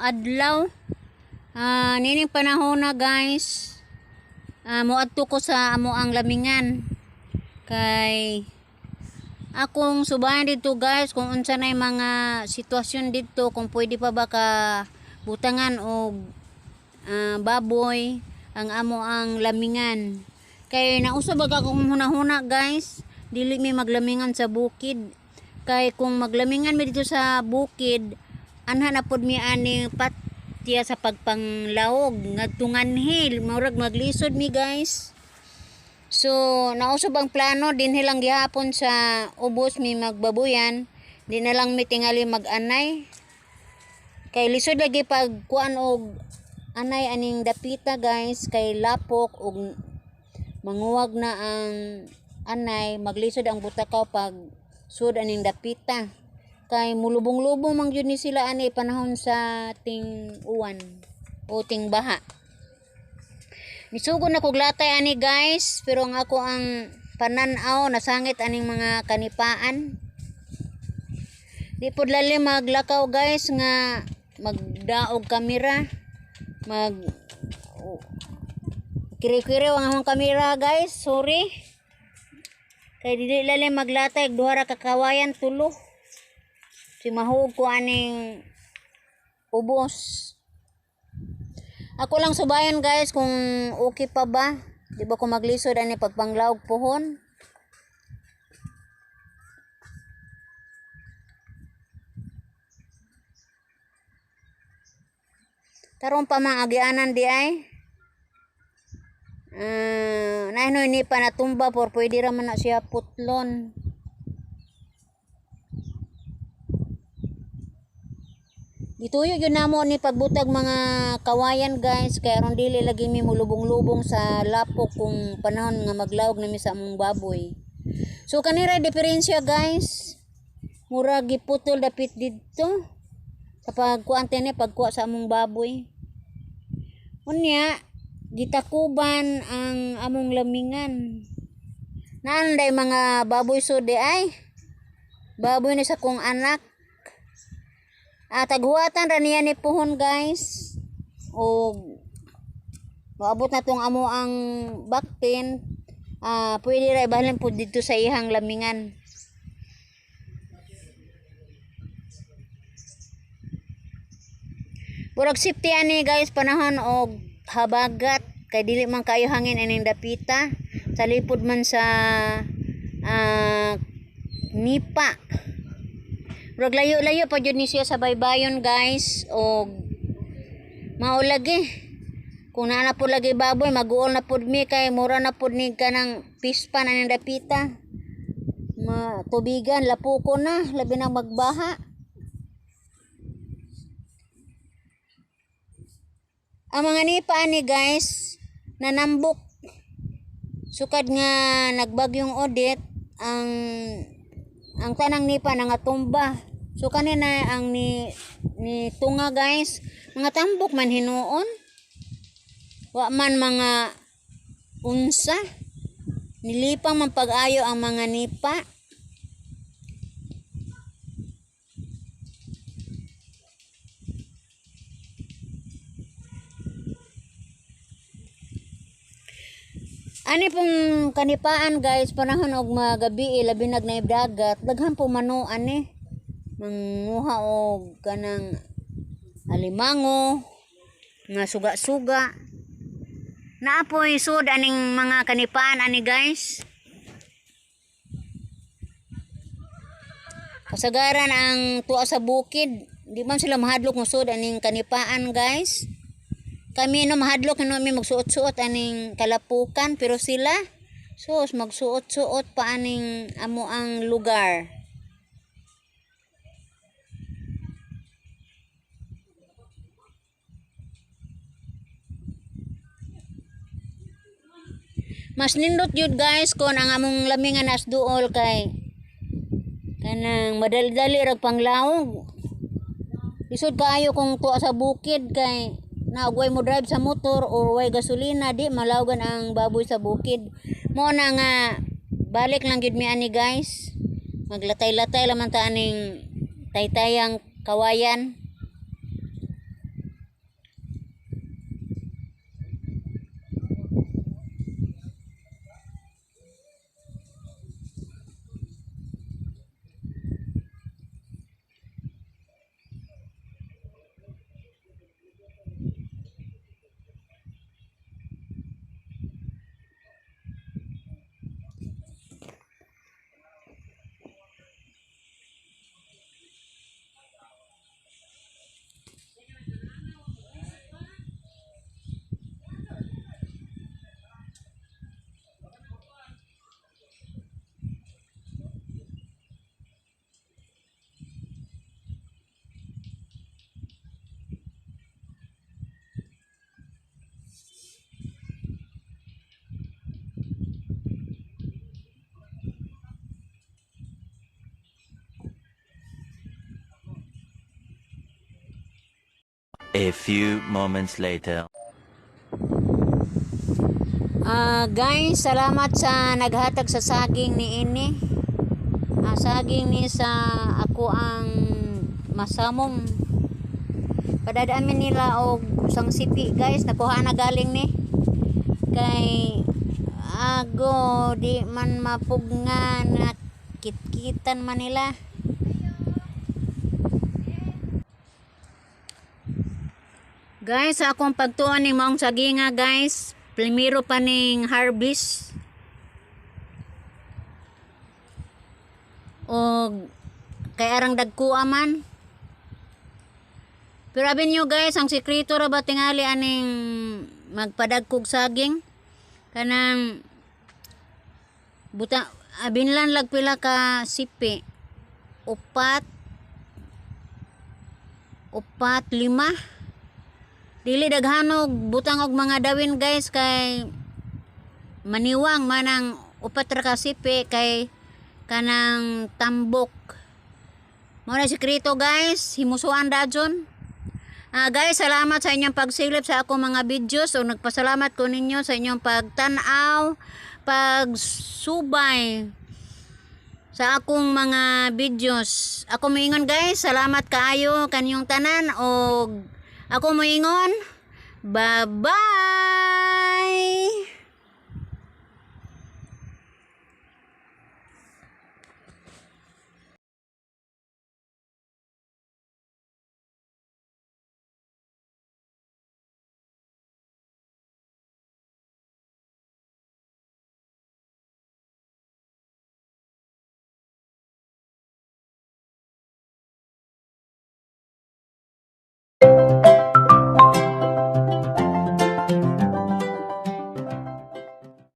Adlaw. Nining panahon na, guys. Moadto ko sa amo ang lamingan. Kay akong subahan dito, guys, kung unsa nay mga sitwasyon dito, kung pwede pa ba ka butangan og baboy ang amo ang lamingan. Kay nausa ba akong hunahuna, guys, dili mi maglamingan sa bukid. Kay kung maglamingan mi dito sa bukid, anha na pod mi ani patya sa pagpanglawog ngadto nganhi, murag maglisod mi, guys. So, nausob ang plano, dinhi lang gihapon sa ubos mi magbabuyan, di na lang mi tingali mag-anay. Kay lisod lagi pag kuan og anay aning dapita, guys, kay lapok og manguwag na ang anay, maglisod ang butakaw pag sud aning dapita. Kay mulubong-lubong man gyud ni sila ani panahon sa ting uwan o ting baha. Nisugod na kog latay ani, guys, pero ang ako ang panan-aw nasangit aning mga kanipaan. Di pod lalim maglakaw, guys, nga magdaog kamera. Mag kiri-kiri ang akong kamera, guys, sorry. Kay dili lalim maglatay duha ra ka kawayan, tulo. Si mahuog ko aning ubos. Ako lang subayan, guys, kung okay pa ba. Di ba kung maglisod ani pagpanglawog pohon? Tarong pa mga agianan di ay. Nainoy ni pa natumba por pwede ra man na siya putlon. Gituyo yun namo ni pagbutag mga kawayan, guys, kay aron dili lagi mi mulubong-lubong sa lapok kung panahon nga maglawog nami sa among baboy. So kanira diferensya, guys. Mura giputol dapit didto sa pagkuan tene pagkuha sa among baboy. Unya gitakuban ang among lamingan. Naanday mga baboy so di ay. Baboy ni sa kong anak. Taghuwatan ra niya ni puhon, guys. O moabot na tong amo ang baktin. Pwede ra ibalhin po dito sa ihang lamingan. Murag safety ani, guys, panahon og habagat kay dili man kayo hangin ining dapita sa lipod man sa nipa. Murag layo-layo pa jud ni siya sa baybayon, guys, og mao lagi. Kung naa na pud lagi baboy, maguol na pud mi kay mura na pud ni kanang pispan aning dapita. Ma tubigan lapuko na labi nang magbaha. Ang mga nipa ani, guys, nanambok. Sukad nga nagbagyong Odette, ang tanang nipa nangatumba. So kanina ang ni tunga, guys, mga tambok man hinuon. Wa man mga unsa. Nilipang man pag-ayo ang mga nipa. Ani pong kanipaan, guys, panahon og magabi, labi nag naib dagat, daghan po mano ani. Manguha og kanang alimango, nga suga-suga. Naapoy sud aning mga kanipaan ani, guys. Kasagaran ang tuwa sa bukid, di man sila mahadlok mo sud aning kanipaan, guys. Kami no mahadlok no mi magsuot-suot aning kalapukan, pero sila sus magsuot-suot pa aning amo ang lugar. Mas nindot yun, guys, kon ang among lamingan as duol kay kanang madali-dali rag panglawog. Lisod kaayo kung tuwa sa bukid kay naugway mo drive sa motor or way gasolina, di malawgan ang baboy sa bukid. Mo na nga balik lang gyud mi ani, guys. Maglatay-latay laman ta aning taytayang kawayan. A few moments later. Ah, guys, salamat sa naghatag sa saging ni ini. Ah, saging ni sa ako ang masamong. Padadaamin nila og usang sipi, guys, nakuha na galing ni. Kay ago di man mapugna na kitkitan man nila. Guys, sa akong pagtuon ning maong saginga, guys, primero pa ning harvest. Og kay arang dagkua man. Pero abi niyo, guys, ang sikreto ra ba tingali aning magpadagkog saging? Kanang buta abinlan lag pila ka sipi. Upat, upat, lima. Dili daghanog butang og mga dawin, guys, kay maniwang manang upat ra ka sipi kay kanang tambok. Mao na sikreto, guys, himusuan dajon. Ah, guys, salamat sa inyong pagsilip sa akong mga videos o nagpasalamat ko ninyo sa inyong pagtan-aw, pagsubay sa akong mga videos. Ako moingon, guys, salamat kaayo kanyong tanan og ako moingon. Bye-bye.